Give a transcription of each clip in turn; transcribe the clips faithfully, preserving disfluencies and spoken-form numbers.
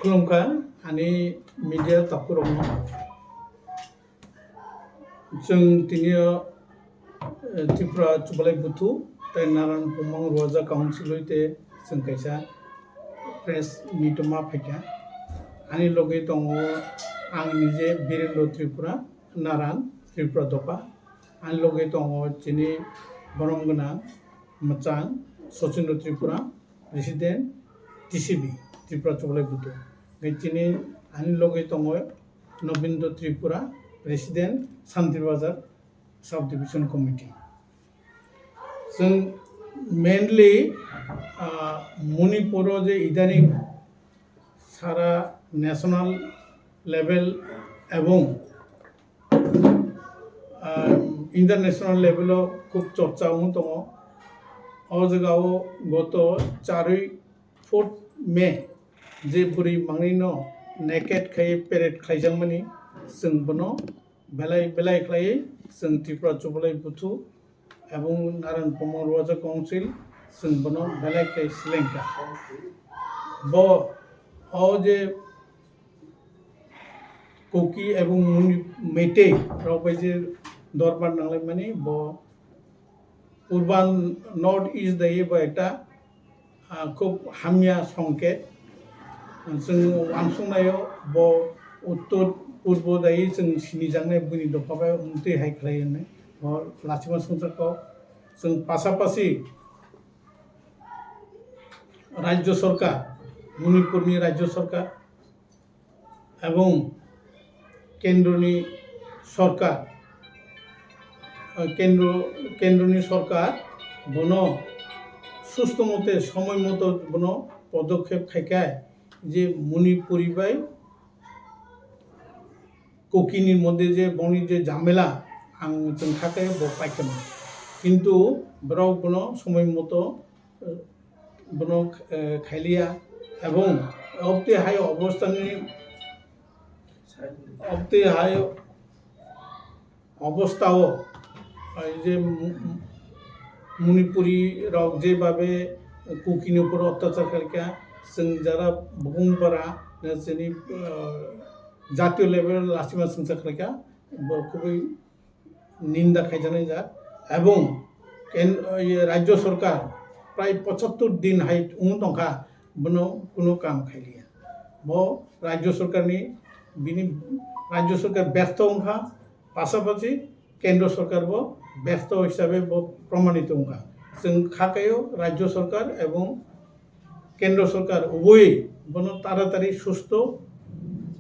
Khulumkha ani media takhurokno. Chwng tini o, eh, Tripura Chubalai Buthu tei Naran Pumang Ruaja Council oi te chwng kaisa press meet o ma phaikha. Ani logi tongo ang nije Birendra Tripura, Naran Tripura Dopha. Ani logi tongo chini borom gwnang mwchang Sachindra Tripura, President T C B, Tripura Chubalai Buthu. Tei chini ani logi tongo Nobindra Tripura, President Santir Bazar Sub Division Committee. Chwng mainly, ah, Manipur o je idaning sara national level ebong, ah, international level o khub chorcha wng tongo. O jaga o goto charwi fourth May je bwrwi mangni no naked khai parade khlaijakmani, chwng bono belai belai khlaiwi chwng Tripura Chubalai Buthu ebong Naran Pumang Ruaja Council chwng bono belai khe selengkha. Bo o je Kuki ebong Muni-, Meitei rok bai je dorbar nanglaimani bo Purban North East dai bo ekta ah, khub hamya songket. Chwng uansuknaio bo uttor purbo dai chwng sinijaknai buini dopha bai wngtwi hai khlai hwnwi bo lachima songchar kok. Chwng pasapasi Rajya Sarkar, Manipurni Rajya Sarkar, ebong kendroni sorkar, ah, kendro, kendroni sorkar bono susto mote, somoi moto bono podokhep khaikhai je Manipuri bai Kukini moddhe je boni je jamela ang chwng khakai bo paikha. Kintu borok bono somoi moto, eh, bono, eh, khailiya ebong obtwi hai obostani, obtwi hai obostao, eh, je Mu-, Mu-, Manipuri rok je babe Kukini upor otyachar khaikha, chwng jara bukung para, chini, eh, jatiyo level lachima songcha khaikha, bo khubui ninda khaijaknai jak, ebong ken-, iye, Rajya Sarkar prai pochattor din hai wng tongkha, bono kuno kam khailiya. Bo Rajya Sarkarni, bini Rajya Sarkar bertho wngkha, pasapasi Kendra Sarkar bo bertho hisabe bo promanito wngkha. Chwng khakaio Rajya Sarkar ebong Kendra Sarkar ubui bono taratari susto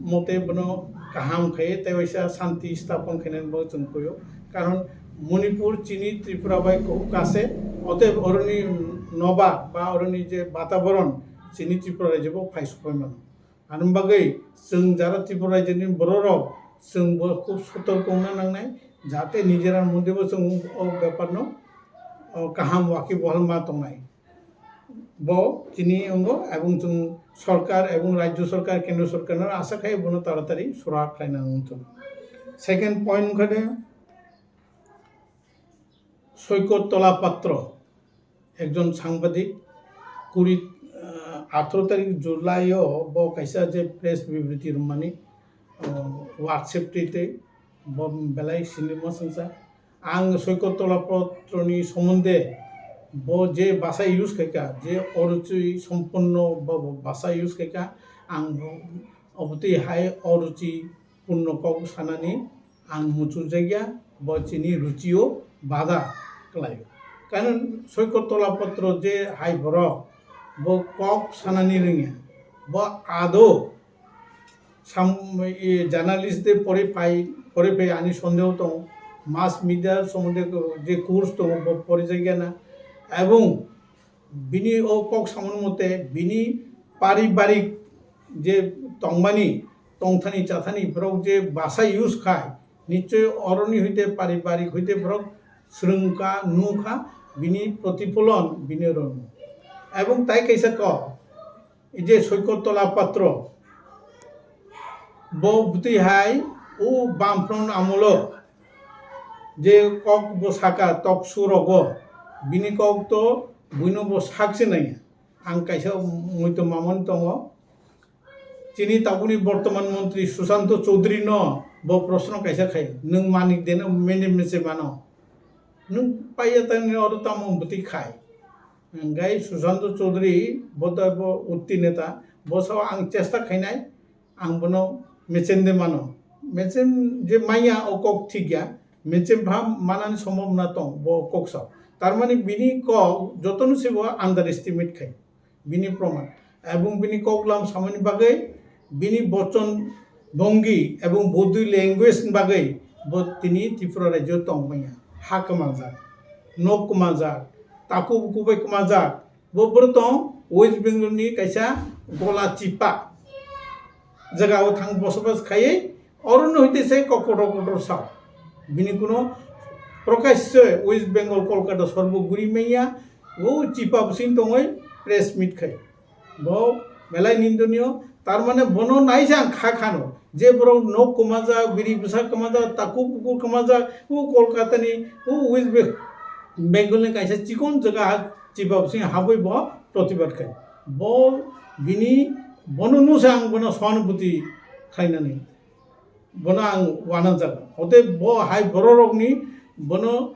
mote bono kaham khai tei waisa shanti sthapon khainani bo chwng khuyo. Karon Manipur chini Tripura bai kuhuk kase, oteb oroni nobar ba oroni je bataboron chini Tripura rajyo bo phai supai mano. Ani bagwi chwng jara Tripura rajyoni bororok chwng bo khub sotorko wngna nangnai, jate nijera moddhe bo chwng o bepar no, o, kaham wakibohal ma tongnai. Bo chini wngo, ebong chwng sorkar ebong rajyo sorkar, kendro sorkar no asa khai bono taratari sura khlaina wngthok. Second point wngkha de Soikot Tola Patro, ekjon sangbadik, kuri, ah, atharo tarik July o bo kaisa je press bibriti rwmani, ah, WhatsApp twi twi bo belai sini mwsangsa. Ang Soikot Tola Patroni somonde bo je basa use khaika, je oruchi somponno bo, bo basa use khaika, ang obotwi hai oruchi punno kok sanani ang muchungjakya, bo chini ruchio bada kwlaio. Karon Soikot Tola Patro je hai borok, bo kok sanani rwngya, bo ado sam-, i, journalist de pore phai, pore phai ani sondeho tongo, mass media somonde je course tongo, bo porijakya na, ebong bini o kok samani mote bini paribarik je tongmani, tongthani chathani borok je basa use khai, nichoi oroni hoite paribarik hoite borok swrwngkha, nukha, bini protipholon bini rwno. Ebong tai kaisa kok, je Soikot Tola Patro, bo bwtwi hai o Bamfront amolo je kok bo saka talk show rogo, bini kok to buino bo sakse nangya. Ang kaisa muitu mamani tongo. Chini tabukni bortoman montri Susanto Chaudhary no bo proshno kaisa khai, "Nwng manik de no mene meche mano? Nwng paiya tani oro tamo bwtwi khai?" Hwnkhe Susanto Chaudhary bo to bo utti neta, bo sao, "Ang chesta khainai, ang bono mechen de mano." Mechen je manya o kok thik ya, mechen bha manani sombhabona tong bo kok sao. Tar mani bini kok jotono se bo underestimate khai. Bini proman. Ebong bini koklam samani bagwi, bini bochon bhongi ebong body language ni bagwi bo tini Tripura rajyo tong manya. Ha kwmajak, nok kwmajak, taku buku bai kwmajak. Bo bwrwi tong West Bengal ni kaisa gola chipa. Jaga o thang bosobas khaiwi, oro no hwte se kok kotor kotor sao. Bini kuno Prakash se West Bengal Kolkata sorbo guri manya, o chipa bwswng tongwi press meet khai. Bo belai nindoniyo, tar mane bono naisa ang kha khano, je borok nok kwmajak, biri bwsa kwmajak, taku buku kwmajak, o Kolkata ni, o West Be-, Bengal ni kaisa chikon jaga ha chipa bwswng habwi bo protibad khai. Bo bini, bono nusa ang bono sohanubhuti khlainani. Bono ang uanajak. Hote bo hai bororokni bono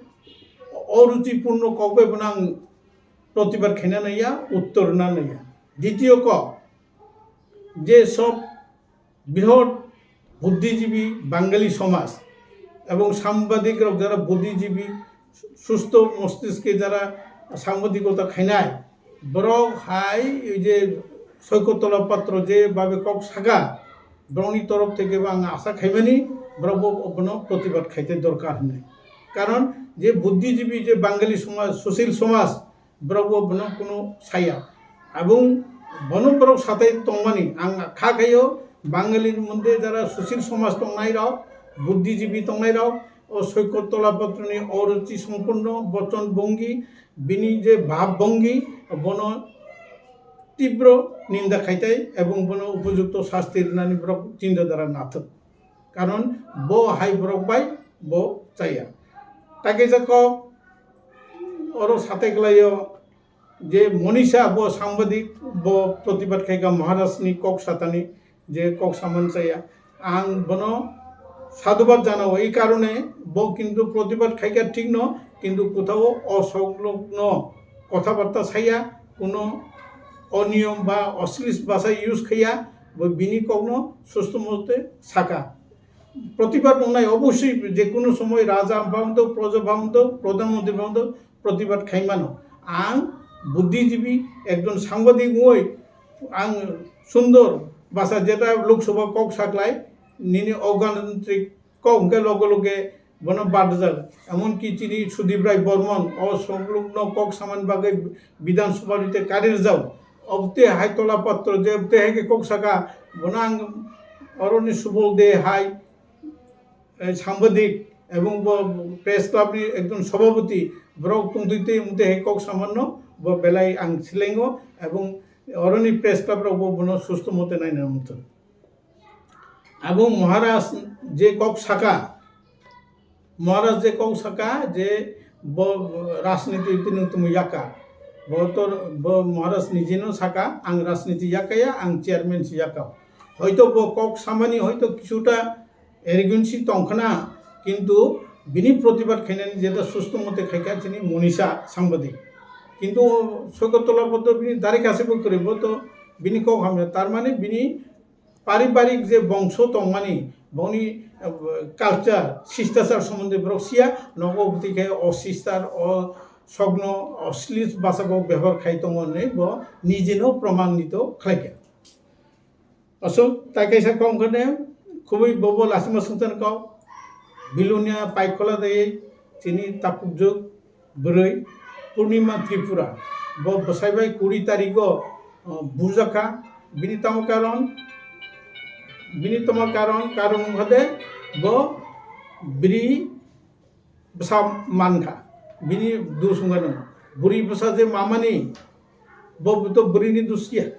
oruchipurno kok bai bono ang protibad khaina naiya, uttor rwna naiya. Ditiyo kok, je sob bihot buddhijibi Bangali somaj ebong sambadik rok jara buddhijibi susto mostiske jara sambadikota khainai, borok hai ei je Soikotola Patro je babe kok saka, borokni torof theke bo ang asa khaimani borok bo bono protibad khaite dorkar hinwi. Karon je buddhijibi je Bangali somaj, sushil somaj, borok bo bono kunu saya. Abong bono borok satai tongmani ang kha khaio, Bangali ni moddhe jara sushil somaj tongnai rok, buddhijibi tongnai rok, o Soikotola Patroni oruchi sompunno bochon bongi, bini je bhab bongi, bono tibro ninda khaitai ebong bono upojukto sasti rwnani borok chinta dhara nathok. Karon bo hai borok bai bo chaya. Takisa kok oro satai klaio je Monisha bo sangbadik bo protibad khaika Maharaj ni kok satani je kok saman chaya. Ang bono sadhubad janao, ei karone bo kintu protibad khaika thik no, kintu kothao osonglokno kotha barta saya, kuno oniyom ba oshlis bhasha use khaiya, bo bini kokno susto mote saka. Protibad wngnai obossoi je kuno somoi raja bhabanto, proja bhabanto, pradhan mantri bhabanto, protibad khai mano. Ang buddhijibi, ekjon sangbadik wngwi ang sundor bhasha jeta Lok Sabha kok saklai, nini ogantantrik kok hwnkhe loge loge bono badjak. Emonki chini Sudip Rai Bormon o songlokno kok samani bagwi Bidhan Sabha rite kari rwjak. Obte hai Tola Patro je obte hai khe kok saka, bono ang oroni Subol de hai, eh, sangbadik ebong bo press club ni ekjon sabhapati, borok tongtwi twi mute hai kok samanno bo belai ang silengo ebong oroni press club rok bo bono susto mote naina muthung. Abong Maharaj je kok saka, Maharaj je kok saka je bo rajniti tinung tumu yaka, bo to bo Maharaj nijeno saka, "Ang rajniti yakaya, ang chairman si yaka." Hoito bo kok samani hoito kisuta arrogancy tongkhna, kintu bini protibad khainani jeta susto mote khaikha chini Monisha sangbadik. Kintu Soikotola Patro bini dari kase bo kwrwi, bo to bini kok hamya, tar mane bini paribarik je bongso tongmani, bongni, eh, culture, sistasar somonde borok siya, nogo bwtwi khe o sistar, o sogno, o slis basa bo bebohar khai tongo hinwi bo nijeno promanito khlaikha. Aswk tai kaisa kok hwnkhe ne, khubui bobo lasima swngcharkha, Bilonia Paikhola de chini tapukjwk bwrwi Purnima Tripura, bo bwsai bai kuri tarigo, uh, bujakha. Bini tamo karon, bini tamo karon, karon hwnkhe bo bwrwi bwsa mankha, bini dus wngkha nw. Bwrwi bwsa je mamani, bo to bwrwini dus ya,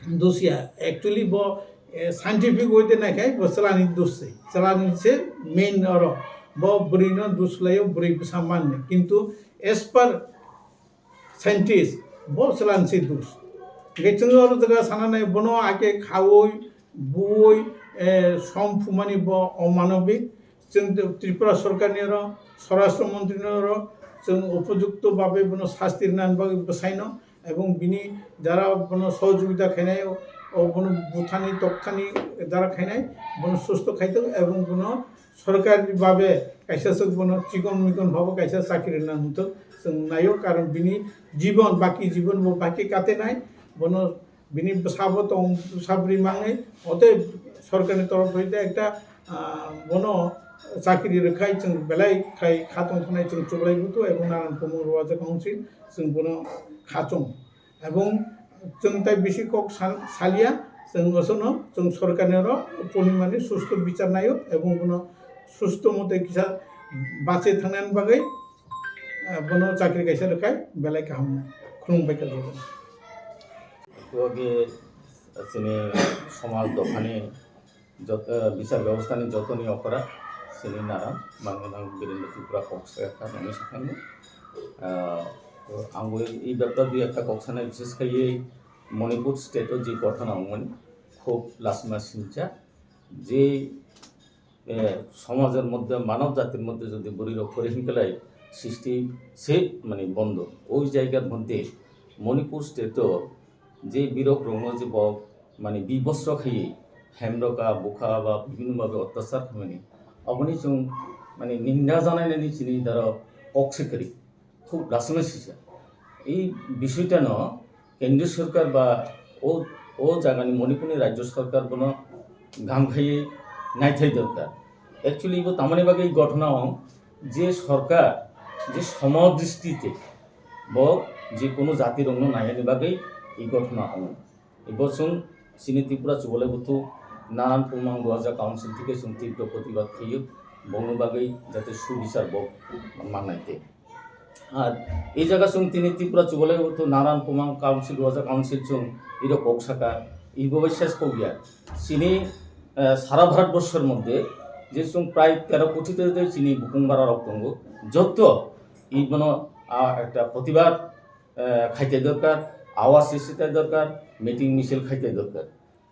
dus ya. Actually bo, eh, scientific way de naikhai bo chwlani dus se, chwlani se main oro. Bo bwrwino dus khlaio, bwrwi bwsa manni. Kintu as per scientist, bo chwlani se dus. Hwnkhe chwng oro jaga sana nai, bono ake khaui, Bui, eh, som phumani bo omanobik. Chwng Tripura sorkarni oro, Swarashtra Montri ni oro chwng upojukto babe bono sasti rwnani bagwi bwsaino, ebong bini jara bono sohojogita khainai, o bono buthani tokthani jara khainai, bono susto khaitwk ebong bono sorkari babe kaisa swk bono chikon mikon bhabo kaisa chakri rwna hwntwk chwng naio, karon bini jibon, baki jibon bo baki katenai, bono bini bwsabo tong, bwsa bwrwi mangnai, otei sorkarni torof hoite ekta, ah, bono chakri rwkhai chwng belai khai kha tongthoknai chwng chublai buthu ebong Naran Pumung Roja Council chwng bono kha chwng. Ebong chwng tai bisi kok sal-, salia, chwng osono chwng sorkarni oro Purnimani susto bichar naio ebong bono susto mote kisa bache thangnani bagwi, eh, bono chakri kaisa rwkhai belai kaham khulumbai kha joto. Age chini somaj dophani jot-, eh, bichar bebostha ni jotoni okora chini Naran Mangunang Birendra Tripura kok sa kha nangni sakangni. Ah, to ang bo ei bepar dui ekta kok sanai, bishes khai ei Manipur state o je ghotona wngmani khub lasma sincha je, eh, somajor moddhe, manob jatir moddhe jodi bwrwi rok pore hinkelai sisti se mani bondo. Oi jaigar moddhe Manipur state o je birok rokno je bo mani bibosro khaiwi hemroka, bukha ba bibhinno bhabe otyachar khaimani, aboni chwng mani ninda janainani chini daro kok se kwrwi, khub lasima sisa. Ei bisoitano kendriya sorkar ba o, o jagani Manipurni rajya sorkar bono gam khaiwi naithai dorkar. Actually bo tamani bagwi ghotona ong je sorkar je somodristite bo je kono jatirokno naiyani bagwi ei ghotona ong. Ebo chwng chini Tripura Chubalai Buthu Naran Pumang Roja Council thike chwng tibro protibad khaio, bongni bagwi jate subichar bo mannai te. Ar ei jaga chwng tini Tripura Chubalai Buthu Naran Pumang Council Roja Council chwng iro kok saka, ebo bai ses kok ya. Chini, eh, sara Bharat borshor moddhe je chwng prai tero koti te chini bukung bara rok tongo, jotto ibono, ah, ekta protibad eh, khaite dorkar, awaz sristi tai dorkar, meeting misil khaite dorkar.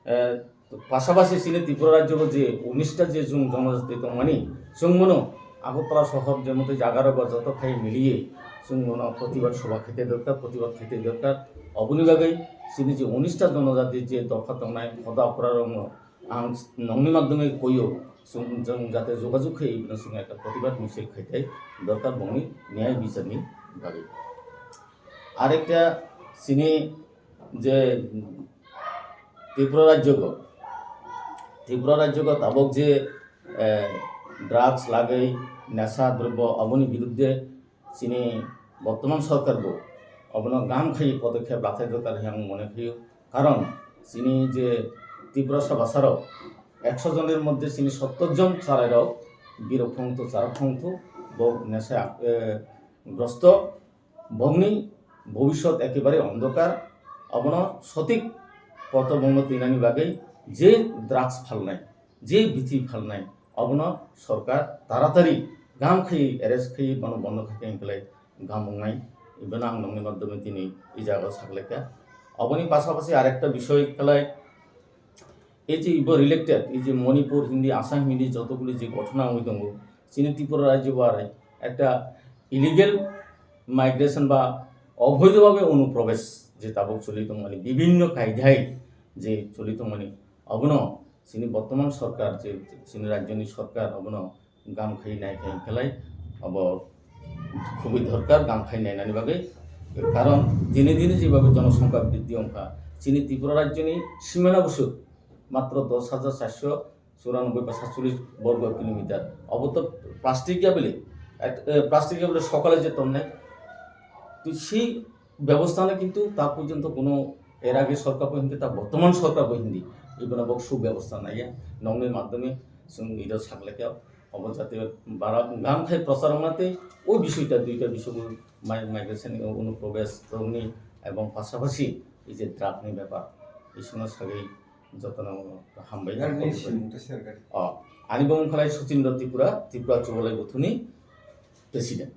Eh, pasapasi chini Tripura rajyo je unis ta je chwng jonojati tongmani, chwng bono Agartala sohor je mote jaga rogo joto phai miliye chwng bono protibad sobha khaite dorkar, protibad khaite dorkar. Oboni bagwi chini je unis ta jonojati je dopha tongnai hoda opora rokno ang nongni madhyome koyo, chwng, chwng jate jogajog khai bono chwng ekta protibad misil khaite dorkar bongni niyai bicharni bagwi. Arekta chini je Tripura rajyogo, Tripura rajyogo tabok je, eh, drugs lagwi, nesa drobbo, aboni biruddhe chini bortoman sorkar bo abono gam khai podokkhep lathai dorkar hinwi ang mone khaio. Karon chini je Tiprasa bwsarok ekso jonor moddhe chini sottor jon chwrairok birok phongthu, chwrak phongthu, bo nesa, eh, grosto. Bongni bobiswt ekebare ondokar, abono sotik poto bongno twinani bagwi je drugs phalnai, je bithi phalnai, abono sorkar taratari gam khai arrest khai bono bondo khai khe hinklai gam wngnai, ibono ang nongni madhyome tini i jaga o saklaikha. Aboni pasapasi arekta bisoi khlai, ei je ibo related, ei je Manipur hindi, Assam hindi jotoguli je ghotona wngwi tongo, chini Tripura rajyo bai ekta illegal migration ba obhoidho bhabe onuprobesh je tabok choli tongmani, bibhinno kaidhai je choli tongmani, abono chini bortoman sorkar je chini rajyoni sorkar abono gam khai nai khai khlai abo khubui dorkar gam khai nainani bagwi. Karon dine dine jebhabe jonosongkha briddhi wngkha, chini Tripura rajyoni simana bwswk matro dos hajar charso churanobboi ba satchollish borgo kilometer. Obo to plastic ya bele, et-, eh, plastic ya bele sokale je tonnai. To sei bebostha no kintu ta porjonto kono er age sorkar bo hindi, ta bortoman sorkar bo hindi, ibono bo subebostha naiya. Nongni madhyome chwng iro saklaikha, obo jate bara gam khai prochar wngnate o bisoita, duita bisogo mai-, migration ni onuprobesh rokni ebong pasapasi ei je drug ni bepar, isino sagwi jotono hambai. Gari ni simung ta share gari. O, ani bumung khlai Suchindra Tripura, Tripura Chubalai Buthuni president.